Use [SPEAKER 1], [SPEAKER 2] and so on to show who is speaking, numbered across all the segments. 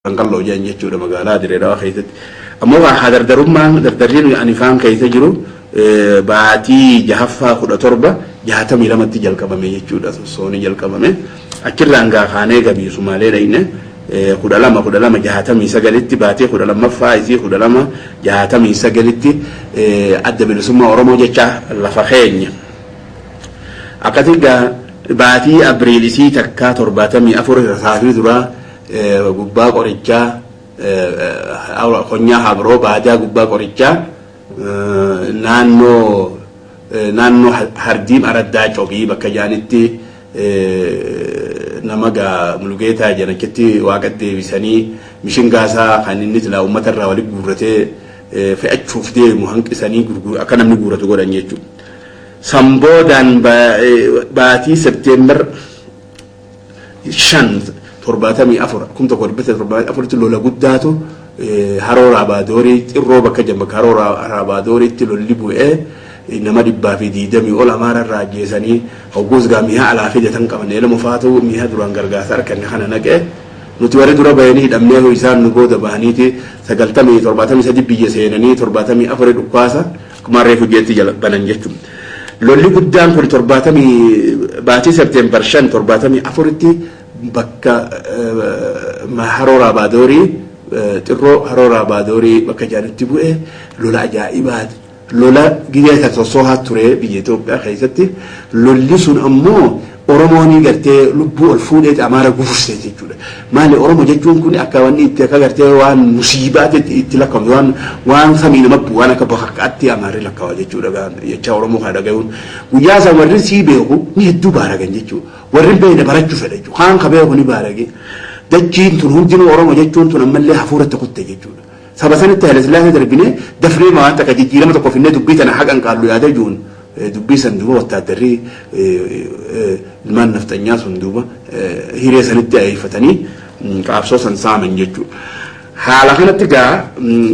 [SPEAKER 1] Qalloo jedhan jechuudha magaalaa Dirree Dhawaa keessatti. Ammoo waa dardarummaan dardarriin ani faan keessa jiru baatii jahaffaa 1762tti jalqabame jechuudha, sossoonii jalqabame. Achirraan gaa kaanee gabii Sumaalee dhayne 12 12 69tti, baatii 12ffaa isii 1269tti Adda Bilisummaa Oromoo jecha lafa keenya. Akkasii gaa baatii Abriil isii takkaa 74 rasaasni duraa gubbaa qorichaa, konyaa Habroo, baadaa gubbaa qorichaa, naannoo Hardiim araddaa Cobii bakka jaanitti nama gaa Mulugeetaa jedhan achitti waaqa deebisanii, mishingaasaa kan inni silaa uummata irraa walitti guurratee fe'achuuf deemu hanqisanii akka namni guurratu godhan jechuudha. Sanboodaan baatii Septeembar 5 74, 1774tti lola guddaatu Haroo Raabaadorii, Xirroo bakka jedhamu, bakka Haroo Raabadooriitti lolli bu'ee nama 120 ol Amaara irraa ajjeesanii. Hogguus gaa mi'a alaa fidatan qaban, elma faatu mi'a duraan gargaarsa arganne kana naqee, nuti warri dura bahanii hidhamnee, isaan nu booda bahaniiti sagaltamii 73 biyya seenanii 74 dhukkaasa akkuma reefu jeetti jala banan jechuudha. Lolli guddaan kun torbaatamii baatii Septeembar 5 74tti bakka Haroo Raabaadorii, Xirroo Haroo Raabaadorii bakka jaanitti bu'e lola ajaa'ibaati. Lola gizee san sossoohaa ture biyya Itoophiyaa keessatti. Lolli sun ammoo Oromoon gartee lubbuu ol fuudhee Amaara gufurse jechuudha. Maali, Oromoo jechuun kun akka wanni itti akka gartee waan musiibaatti itti lakkaa'amu, waan samii nama bu'u, waan akka bakakkaatti Amaarri lakkaa'a jechuudha jecha Oromoo kana dhagayuun. Guyyaa san warri sii beeku ni hedduu baaragan jechuudha. Warri beekne barachuu fedha jechuudha. Kaan ka beeku ni baarage. Dachiin tun hundinuu Oromoo jechuun tun ammallee hafuuratti kutte jechuudha. Saba sanitti Haile Sillaasee darbinee dafnee waan takka jijjiirama tokko finnee dubbii tana haqan qaallu yaada jiruun, dubbii san duuba wattaaddarri ilmaan nafxanyaa sun duuba hiree sanitti ayeeffatanii qaabsoo san saaman jechuudha. Haala kanatti gaa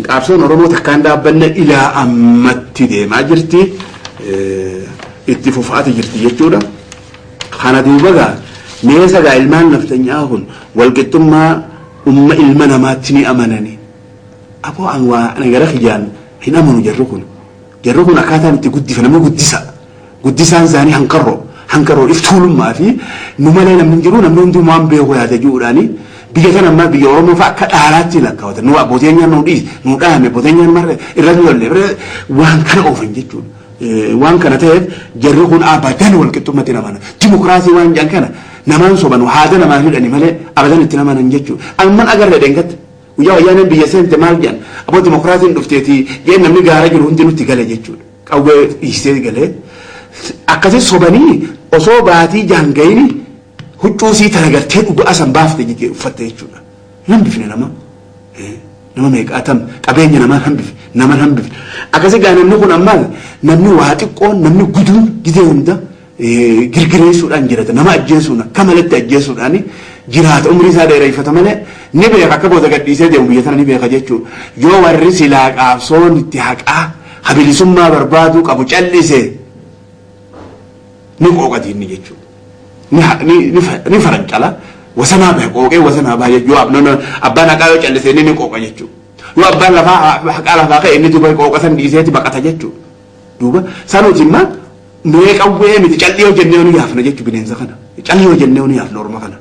[SPEAKER 1] qaabsoon Oromoo takkaan dhaabbanne ilaa ammatti deemaa jirti. Itti fufaati jirti jechuudha. Kana duuba gaa meesa gaa ilmaan nafxanyaa kun walqixxummaa umma ilma namaatti ni amanani. Aboo, an waa ana gara kiyyaan hin amanu jarri kun. Jarri kun akkaataan itti guddifa namni guddisa. Guddisaan isaanii hanqarroo. Hanqarroo iftuulummaa fi nu malee namni hin jiru, namni hunduu waan beeku yaada jiruudhaani biyya kana ammaa biyya Oromoo fa'a akka dhaalaatti lakkaawatan. Nu abbootiin nu dhiis nu dhaame, abbootiin marre irra nu lolle waan kana oofan jechuudha. Waan kana ta'eef jarri kun abadan walqixxummatti namana. Dimokiraasii waan jedhan kana namaan soban, haada namaan hidhani malee abadan itti namanan jechuudha. Amman agarree dheengatti. Guyyaa Wayyaaneen biyya seente maal jedhan? Aboo, dimokiraasiin dhufteeti jeen, namni gaara jiru hundi nutti gale jechuudha. Qawwee dhiisee galee. Akkasii sobanii osoo baatii jaangayini huccuu sii tana gartee dhugaa san baafte jettee uffatte jechuudha. Hin hambifne nama. Nama meeqaatam qabeenya namaan hambifne, naman hambifne. Akkasii gaa namni kun ammaas namni waa xiqqoon, namni guduun gizee hunda girgireessuudhaan jiraata. Nama ajjeesuun, akka malatti ajjeesuudhaan jiraata. Umrii isaa dheereffata malee ni beeka, akka booda gadhiisee deemu biyya tana ni beeka jechuudha. Yoo warri silaa qaabsoon itti haqaa habilisummaa barbaaduu qabu callise ni qooqati inni jechuudha. Ni farancala, wasanaa bahe, qooqee wasanaa bahe jechuudha. Abbaan haqaa yoo callise inni ni qooqa jechuudha. Yoo abbaan lafaa haqaa lafaa ka'e, inni duuba qooqa san dhiiseeti baqata jechuudha. Duuba sanuuti immoo mee qawwee miti, calli yoo jennee ni yaafna jechuudha bineensa kana. Calli yoo jennee ni yaafna orma kana.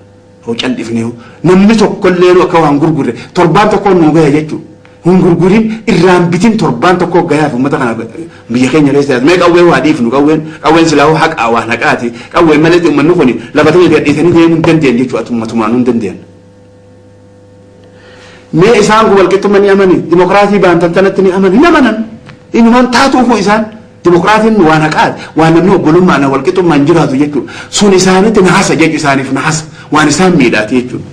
[SPEAKER 1] Hoo callifnee namni tokkollee nu akka waan gurgurre torbaan tokko nu gahe jechuudha. Hin gurgurin, irraan bitin, torbaan tokko gahaaf uummata kana biyya keenya keessa. Mee qawwee waa dhiifnu, qawween silaa haqaa waan haqaati. Qawween malee uummanni kun lafa ta'e gadhiisanii deemuu hin dandeenye jechuudha, ummatumaanuu hin dandeenye. Mee isaan kun walqixxummaa ni amani, dimokiraasii baantan tanatti ni amani, hin amanan. Inumaan taatuufu isaan dimokiraasiin waan haqaati, waan namni obbolummaan walqixxummaan jiraatu jechuudha. Sun isaanitti nahasa jechuudha, isaaniif nahasa, waan isaan miidhaati jechuudha.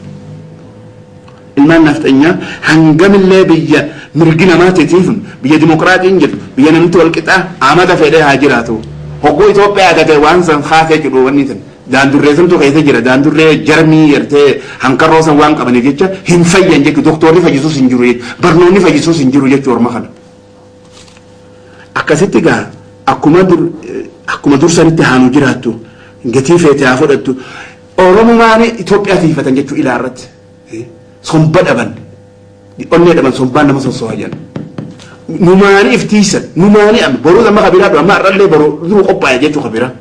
[SPEAKER 1] Ilmaan nafxanyaa hangamillee biyya mirgi namaatiitiif, biyya dimokiraatiin jedhu, biyya namni walqixaa amata fedhee haa jiraatu. Hogguu Itoophiyaa tate waan san kaasee jedhu wanni san. Daandurree santu keessa jira, daandurree jarmii yertee hankarroo san waan qabaniif jecha hin fayyan jechuudha. Doktorri fayyisuus hin jiru jechuudha. Barnoonni fayyisuus hin jiru jechuudha orma kana. Akkasitti gaa akkuma dursanitti haanu jiraattu, gatii feete haa fudhattu. Oromumaan Itoophiyaa tiifatan jechuu ilaa irratti. Somba dhaban. Onnee dhaban sombaan nama sossooha jedhan. Numaani iftiisan numaani amma boruu amma kabiraa dha amma har'allee boruu duru qophaa'e jechuu kabiraa.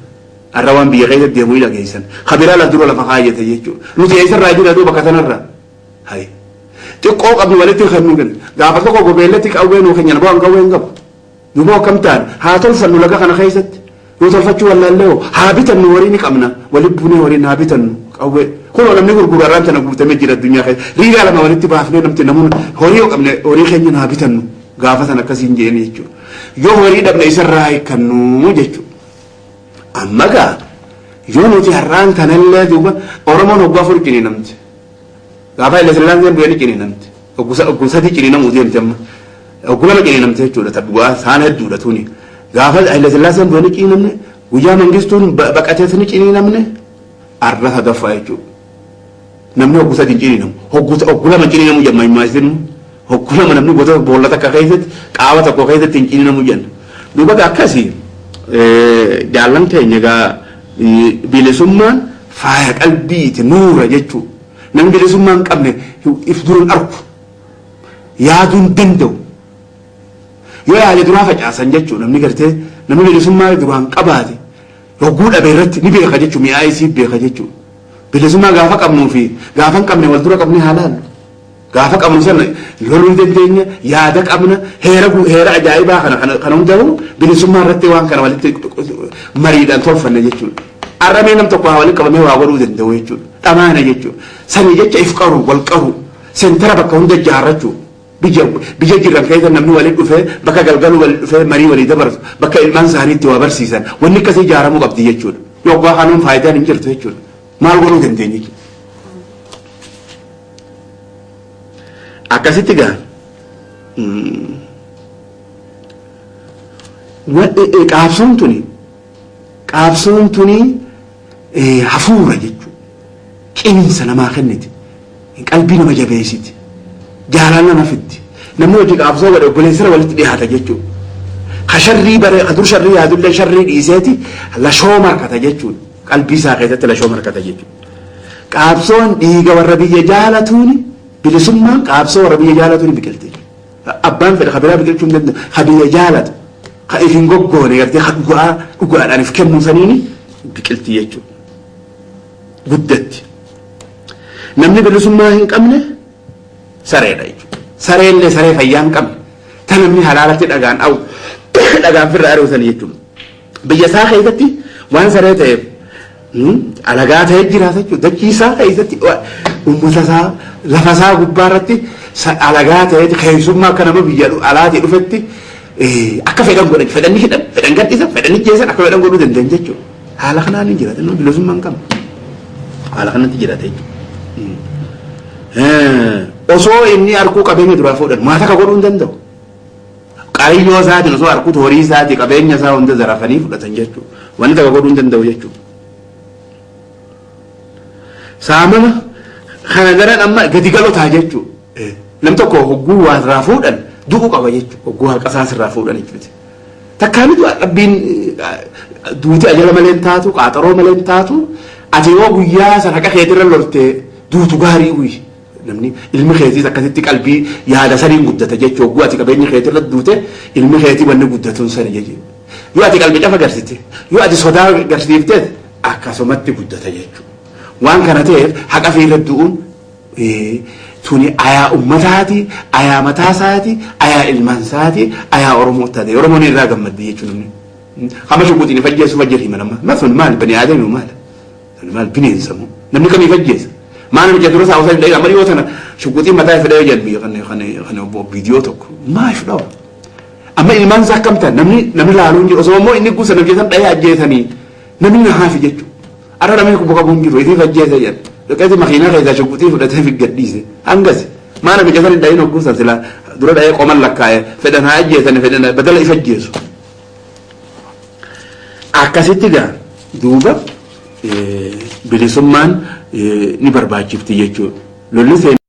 [SPEAKER 1] Har'a waan biyya keessa deemuu hin dhageessan. Kabiraa la dura lafa kaayyate jechuudha. Nuti eessarraa jira duuba bakka sanarraa. Hayi. Xiqqoo qabnu walitti kan nu kennu. Gaafa tokko gobeellatti qawwee nuu kennan bu'aan qawwee hin qabu. Duuba akkam ta'an haa tolfannu laga kana keessatti. Yoo tolfachuu wallaallee hoo haa bitannu horii ni qabna. Walitti buunee horiin haa bitannu qawwee. Kunoo namni gurguru har'aan tana guutamee jira addunyaa keessa. Riigaa lama walitti baafnee namti namuun horii yoo qabne horii keenya haa bitannu. Gaafa sana akkasiin jeeni jechuudha. Yoo horii dhabne isarraa hiikkannu jechuudha. Amma gaa yoo nuti har'aan tanallee duuba Oromoon hoggaa afur ciniinamti. Gaafa Haile Sillaaseen bu'ee ni ciniinamti. Hogguu sadii ciniinamuu deemti amma. Hogguu lama ciniinamti jechuudha. Tabbu'aa saan hedduudha tuni. Gaafa Haile Sillaaseen bu'ee ni ciniinamne. Guyyaa Mangistuun baqatees ni ciniinamne. Arra sadaffaa jechuudha. Namni hogguu sadii ciniinamu. Hogguu lama ciniinamu jedhama himaa. Hogguu lama namni gosa boolla takka keessatti qaama tokko keessatti hin ciniinamu jenna. Duuba akkasii jaallan keenya egaa bilisummaan faaya qalbiiti nuura jechuudha. Namni bilisummaa hin qabne if dura hin argu. Yaaduu hin danda'u. Yoo yaade duraa facaasan jechuudha namni gartee namni bilisummaa duraan qabaate hogguu dhabe irratti ni beeka jechuudha mi'aa isii beeka jechuudha. Bilisummaa gaafa qabnuu fi gaafa hin qabne wal dura qabnee haa laallu. Gaafa qabnu sana loluu ni dandeenya, yaada qabna, heera ajaa'ibaa kana hundaa'u bilisummaa irratti waan kana walitti mariidhaan tolfanne jechuudha. Arramee nam tokko haa walitti qabamee waa godhuu danda'u jechuudha. Dhamaana jechuudha. Sanii jecha if qaru, wal qaru, seentara bakka hunda ijaarrachuu. Biyya jiran keessa namni walitti dhufee bakka galgaluu walitti dhufee marii walii dabarsu bakka ilmaan isaanii itti waa barsiisan wanni akkasii ijaaramuu qabdi jechuudha. Yoo abbaa kanuun faayidaan hin jirtu jechuudha. Maal godhuu dandeenya jechuudha. Akkasitti gaa qaabsoon tuni hafuura jechuudha. Qinsa namaa kenniti. Qalbii nama jabeessiti. Jaalala nama fiddi. Namni hojii qaabsoo godhe obboleessira walitti dhiyaata jechuudha. Ka sharrii bare ka dur sharrii yaadullee sharrii dhiiseeti lashoo markata jechuudha. Qalbii isaa keessatti lashoo markata jechuudha. Qaabsoon dhiiga warra biyya jaalatuuni bilisummaan qaabsoo warra biyya jaalatuuni biqilti. Abbaan fedha ka biraa biqilchuu hin danda'u. Ka biyya jaalatu ka if hin goggoone gartee ka dhugaadhaan if kennuu saniini biqilti jechuudha. Guddatti. Namni bilisummaa hin qabne sareedha jechuudha. Sareellee saree fayyaa hin qabne. Ta namni halaalatti dhagaan dha'u dhagaan firra ari'u sani jechuudha. Biyya isaa keessatti waan saree ta'eef alagaa ta'ee jiraata jechuudha. Dachii isaa keessatti uummata isaa lafa isaa gubbaa irratti alagaa ta'ee keessummaa akka nama biyya alaatii dhufetti akka fedhan godhan fedhan ni hidhan fedhan gadhiisan fedhan ni jeessan akka fedhan godhuu danda'an jechuudha. Haala kanaan hin jiraatan namni bilisummaa hin qabne. Haala kanatti jiraata jechuudha. Osoo inni arguu qabeenya duraa fuudhan maa takka godhuu hin danda'u. Qariyyoo isaatiin osoo arguutu horii isaatii qabeenya isaa hunda zarafanii fudhatan jechuudha. Wanni takka godhuu hin danda'u jechuudha. Saamama kana daran amma gadi galotaa jechuudha. Nam tokko hogguu waa irraa fuudhan du'uu qaba jechuudha. Hogguu haqa isaas irraa fuudhan jechuudha. Takkaani du'a rabbiin duuti ajala malee hin taatu, qaaxaroo malee hin taatu. Ati yoo guyyaa san haqa keetirra loltee duutu gaarii uyi. Namni ilmi keetiis akkasitti qalbii yaada saniin guddata jechuudha. Hogguu ati qabeenya keetirra duute ilmi keetii wanni guddatuun sani jechuudha. Yoo ati qalbii cafa garsite, yoo ati sodaa garsiifteet akkasumatti guddata jechuudha. Waan kana ta'eef haqa fiirra du'uun tuni ayaa ummataati, ayaa mataa isaati, ayaa ilmaan isaati, ayaa Oromoo taate. Oromoon irraa gammaddi jechuudha namni. Hama shukuutiin ifajjeessu fajjeesu hima nama. Ma sun maal bani aadami maal? Sun maal bineensa moo? Namni kamii fajjeessa? Maal namicha dura isaa osoo hin dha'in amma dhiyoo tana shukuutiin mataa fidhee jedhu biyya kan obbo viidiyoo tokko. Maal dhawa? Amma ilmaan isaa akkam ta'an namni laaluu hin jiru. Osoo immoo inni guusa namni san dha'ee ajjeesanii namni na haafi jechuudha. Arra namni kubba qabu hin jiru ifii fajjeessa jedha. Dhaqeeti makiinaa keessaa shukuutii fudhatee fi gadhiise. Hangasi. Maal namicha san hin dha'in hogguu san silaa dura dha'ee qoman lakkaa'e fedhan haa ajjeesanii fedhan badala ifajjeessu. Akkasitti gaa duuba bilisummaan ni barbaachifti jechuudha. Lolli seenaa.